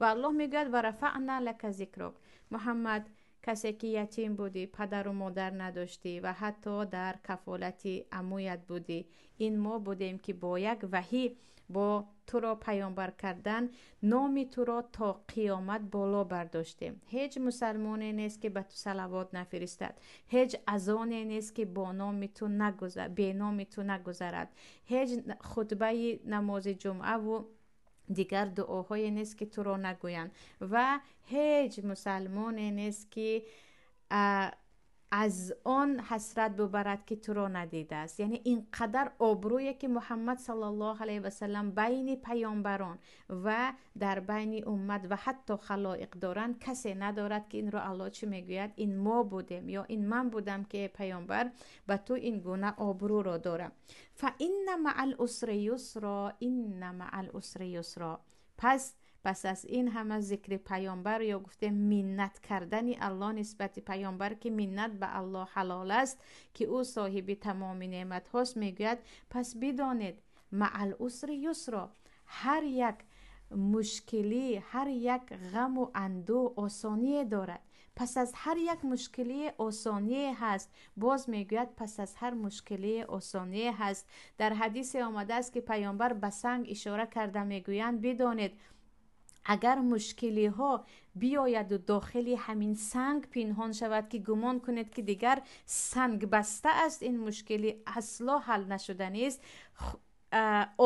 Ва Аллоҳ мегӯяд: ва рафаъна лака зикрок. Муҳаммад, касе ки ятим будӣ, падару модар надоштӣ ва ҳатто дар кафолати амуят будӣ, ин мо будем, ки бо як ваҳӣ, бо туро паёмбар кардан, номи туро то қиёмат боло бардоштем. Ҳеҷ мусалмоне нест, ки ба ту салавот нафиристад. Ҳеҷ азоне нест, ки бо номи ту бе номи ту нагузарад. Ҳеҷ хутбаи намози ҷумъаву дигар дуоҳое нест, ки туро нагӯянд, ва ҳеҷ мусалмоне нест, ки аз он ҳасрат бубарад, ки туро надидааст. Яъне ин қадар обрӯе, ки Муҳаммад саллаллоҳу алайҳи васаллам байни паёмбарон ва дар байни уммат ва ҳатто халоиқ доранд, касе надорад. Ки инро Аллоҳ чӣ мегӯяд? Ин мо будем ё ин ман будам, ки, паёмбар, ба ту ин гуна обрӯро дорам. Фа инна маал усри юсро, инна маал усри юсро. Пас аз ин ҳама зикри паёмбар ё гуфтем миннат кардани Аллоҳ нисбати паёмбар, ки миннат ба Аллоҳ ҳалол аст, ки ӯ соҳиби тамоми неъматҳост, мегӯяд: пас бидонед, маал усри юсро, ҳар як мушкилӣ, ҳар як ғаму андӯ осоние дорад. Пас аз ҳар як мушкилие осоние ҳаст. Боз мегӯяд: пас аз ҳар мушкилие осоние ҳаст. Дар ҳадисе омадааст, ки паёмбар ба санг ишора карда мегӯянд: бидонед, агар мушкилиҳо биёяду дохили ҳамин санг пинҳон шавад, ки гумон кунед, ки дигар санг баста аст, ин мушкилӣ асло ҳал нашуданист,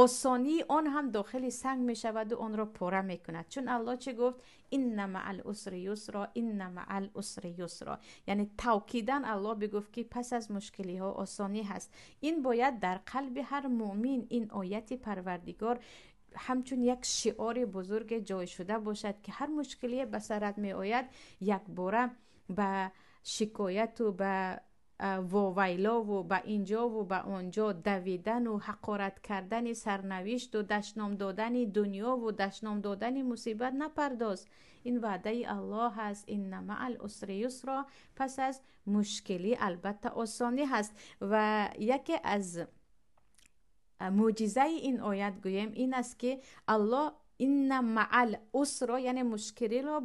осонии он ҳам дохили санг мешаваду онро пора мекунад. Чун Аллоҳ чӣ гуфт? Инна маал усри юсро, инна маал усри юсро. Яъне тавкидан Аллоҳ бигуфт, ки пас аз мушкилиҳо осонӣ ҳаст. Ин бояд дар қалби ҳар муъмин ин ояти Парвардигор ҳамчун як шиори бузурге ҷой шуда бошад, ки ҳар мушкилие ба сарат меояд, якбора ба шикояту ба вовайлову ба инҷову ба онҷо давидану ҳақорат кардани сарнавишту дашном додани дунёву дашном додани мусибат напардоз. Ин ваъдаи Аллоҳ аст: инна маал усри юсро. Пас аз мушкилӣ албатта осонӣ ҳаст. Ва яке аз мӯъҷизаи ин оят гӯем ин аст, ки Аллоҳ инна маал усро, яъне мушкилиро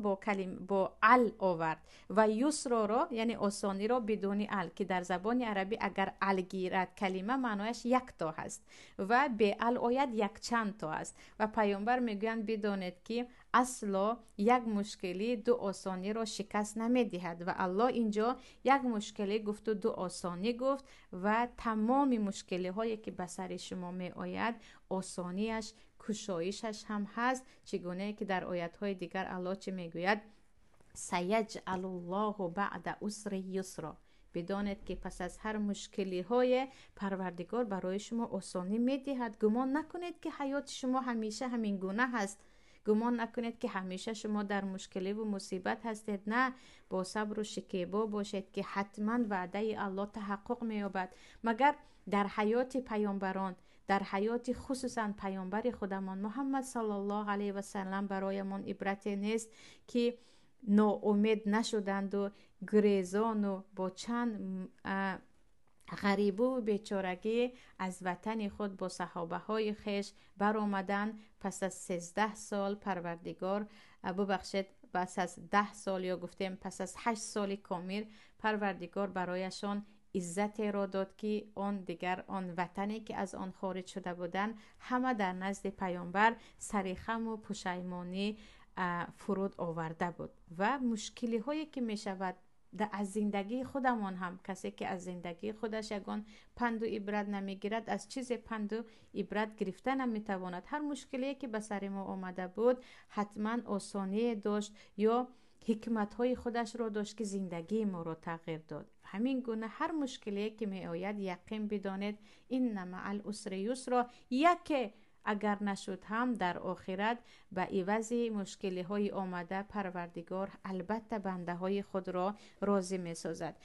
бо ал овард ва юсроро, яъне осониро, бидуни ал, ки дар забони арабӣ агар ал гирад калима, маънояш якто ҳаст ва бе ал ояд, якчандто аст. Ва паёмбар мегӯянд: бидонед, ки асло як мушкилӣ ду осониро шикаст намедиҳад. Ва Аллоҳ инҷо як мушкилӣ гуфту ду осонӣ гуфт. Ва тамоми мушкилиҳое, ки ба сари шумо меояд, осонияш, кушоишаш ҳам ҳаст. Чӣ гунае ки дар оятҳои дигар Аллоҳ чӣ мегӯяд? Саяҷалуллоҳу баъда усри юсро. Бидонед, ки пас аз ҳар мушкилиҳое Парвардигор барои шумо осонӣ медиҳад. Гумон накунед, ки ҳаёти шумо ҳамеша ҳамин гуна ҳаст. Гумон накунед, ки ҳамеша шумо дар мушкиливу мусибат ҳастед. На, бо сабру шикебо бошед, ки ҳатман ваъдаи Аллоҳ таҳаққуқ меёбад. Магар дар ҳаёти паёмбарон, дар ҳаёти хусусан паёмбари худамон Муҳаммад саллаллоҳу алайҳи васаллам бароямон ибрате нест, ки ноумед нашуданду гурезону бо чанд ғарибу бечорагӣ аз ватани худ бо саҳобаҳои хеш баромаданд? Пас аз 13 сол Парвардигор, бубахшед, пас аз 10 сол ё гуфтем пас аз 8 соли комил Парвардигор барояшон иззатеро дод, ки он дигар он ватане, ки аз он хориҷ шуда буданд, ҳама дар назди паёмбар сари хаму пушаймонӣ фуруд оварда буд. Ва мушкилиҳое, ки мешавад аз зиндагии худамон ҳам, касе ки аз зиндагии худаш ягон панду ибрат намегирад, аз чизе панду ибрат гирифта наметавонад. Ҳар мушкилие, ки ба сари мо омада буд, ҳатман осоние дошт ё ҳикматҳои худашро дошт, ки зиндагии моро тағйир дод. Ҳамин гуна ҳар мушкилие, ки меояд, яқин бидонед: инна маал усри юсро. Яке агар нашуд ҳам, дар охират ба ивази мушкилиҳои омада Парвардигор албатта бандаҳои худро розӣ месозад.